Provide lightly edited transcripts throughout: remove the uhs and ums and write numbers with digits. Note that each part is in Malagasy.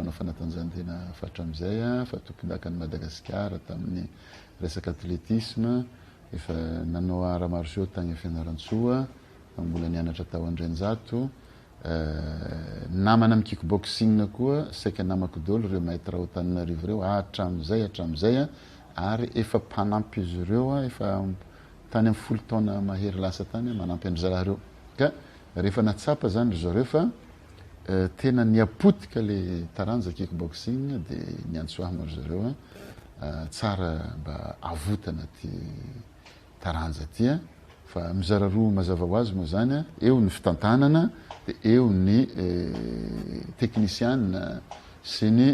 mpanao fanatanjahantena efa hatramin'izay, efa tompondakan'i Madagasikara tamin'ny resaka athlétisme, efa nanao arts martiaux tany Fianarantsoa, mbola nianatra tao Andrianjato, namana amin'ny kick boxing koa, saika namako daholo ireo maître ao Antananarivo ireo hatramin'izay hatramin'izay ary efa mpanampy izy ireo efa tany amin'ny 10 taona mahery lasa tany manampy an-dry zalahy ireo. Ka rehefa nahatsapa zany ry zareo fa tena niapotika le taranja kick boxing dia niantso ahy moa ry zareo tsara mba avotana ty taranja ty fa mizara roa mazava ho azy moa zany, eo ny fitantanana dia eo ny teknisiana sy ny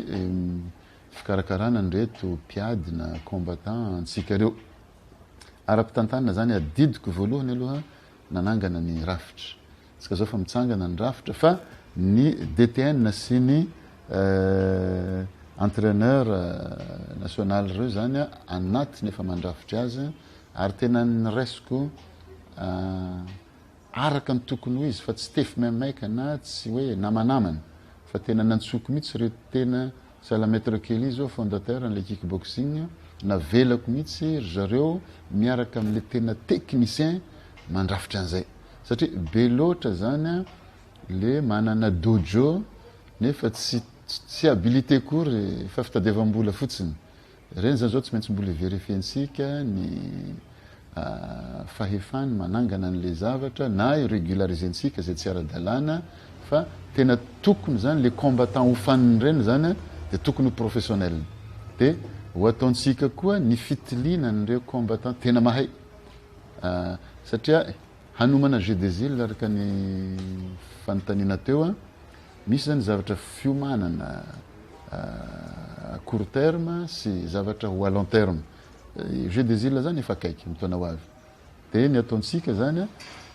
fikarakarana an'ireto mpiady na combattant antsika ireo. Ara-pitantanana zany adidiko voalohany aloha nanangana ny rafitra. Tsika zao fa mitsangana ny rafitra fa ny DTN sy ny entraineur national ireo zany anatiny efa mandrafitra azy ary tena niraisiko araka ny tokony ho izy fa tsy tefy maimaika na tsy hoe namanamana fa tena nantsoiko mihitsy ireo tena sahala Maître Kelly zao fondateur an'ilay kick boxing navelako mihitsy ry zareo miaraka amin'ilay tena technicien mandrafitra an'izay satria be loatra zany le manana dojo nefa tsy tsy habilité akory fa fitadiavam-bola fotsiny. Ireny zany zao tsy maintsy mbola verifientsika ny fahefany manangana an'le zavatra na i-régulariser-ntsika izay tsy ara-dalàna fa tena tokony zany le combattant hofaniny ireny zany dia tokony ho professionnel. Dia ho ataontsika koa ny fitiliana an'ireo combattant tena mahay satria hanomana jeux des îles araka ny fanontaniana teo. Misy zany zavatra fiomanana à court terme sy zavatra ho à long terme. Jeux des îles zany efa akaiky amin'ny taona ho avy. Dia ny ataontsika zany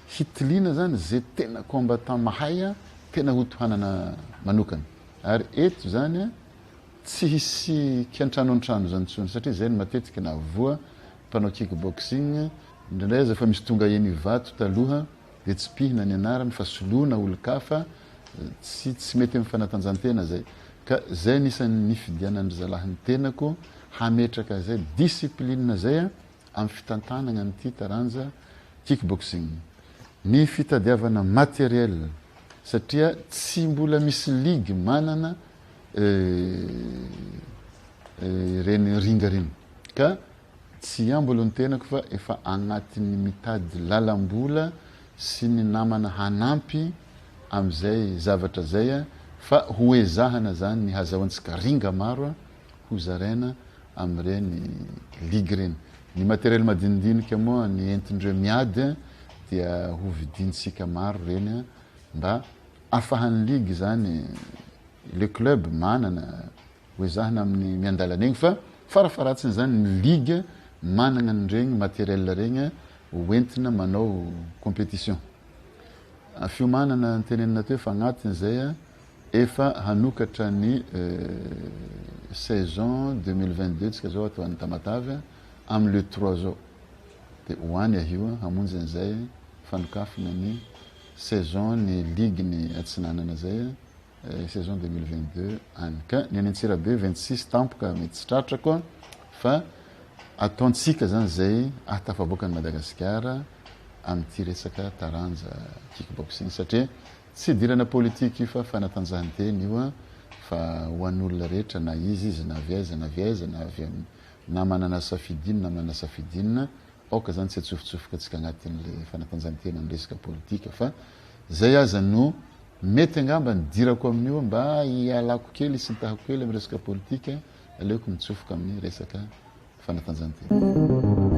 hitiliana zany ze tena combattant mahay tena ho tohanana manokana. Ary eto zany tsy hisy kiantrano an-trano zany intsony satria zay no matetika nahavoa mpanao kick boxing indraindray aza efa misy tonga eny Ivato taloha. dia tsipihina ny anarany fa soloina olon-kafa, tsy tsy mety amin'ny fanatanjahantena zay. Ka zay anisan'ny nifidianan-dry zalahy ny tenako hametraka zay discipline zay amin'ny fitantanagna an'ity taranja kick boxing. Ny fitadiavana matériel satria tsy mbola misy ligue manana ireny ringa ireny. Ka Tsy hiambo aloha ny tenako fa efa agnatin'ny mitady lalam-bola sy ny namana hanampy amin'izay zavatra zay fa ho ezahana zany ny hazahoantsika ringa maro ho zaraina amin'ireny ligue ireny. Ny matériel madinidinika moa ny entindreo miady dia ho vidintsika maro ireny mba afahan'ny ligue zany le club manana Ho ezahina amin'ny miandalana egny fa farafaharatsiny zany ny ligue managna an'iregny matériel regny ho entina manao compétition. Fiomanana notenenina teo fa agnatiny zay efa hanokatra ny saison 2022 tsika zao ato any Tamatave amin'ny le 3 zao de ho any ahio hamonjy an'izay fanokafana ny saison ny ligue ny Atsinanana zay. Saison 2022 any ka ny any Antsirabe 26 tampoka mety tsy tratrako fa ataontsika zany zay ahatafavoaka an'i Madagasikara amin'ity resaka taranja kick boxing satria tsy idirana politique io fa fanatanjahantena io fa ho an'olona rehetra na iza izy na avy aiza na avy aiza na avy na manana safidy inona na manana safidy inona Aoka zany tsy atsofotsofoka antsika agnatin'le fanatanjahantena ny resaka politika fa zay aza no mety angamba nidirako amin'io mba hialako kely hisintahako kely amin'ny resaka politika aleoko mitsofoka amin'ny resaka fanatanjahantena.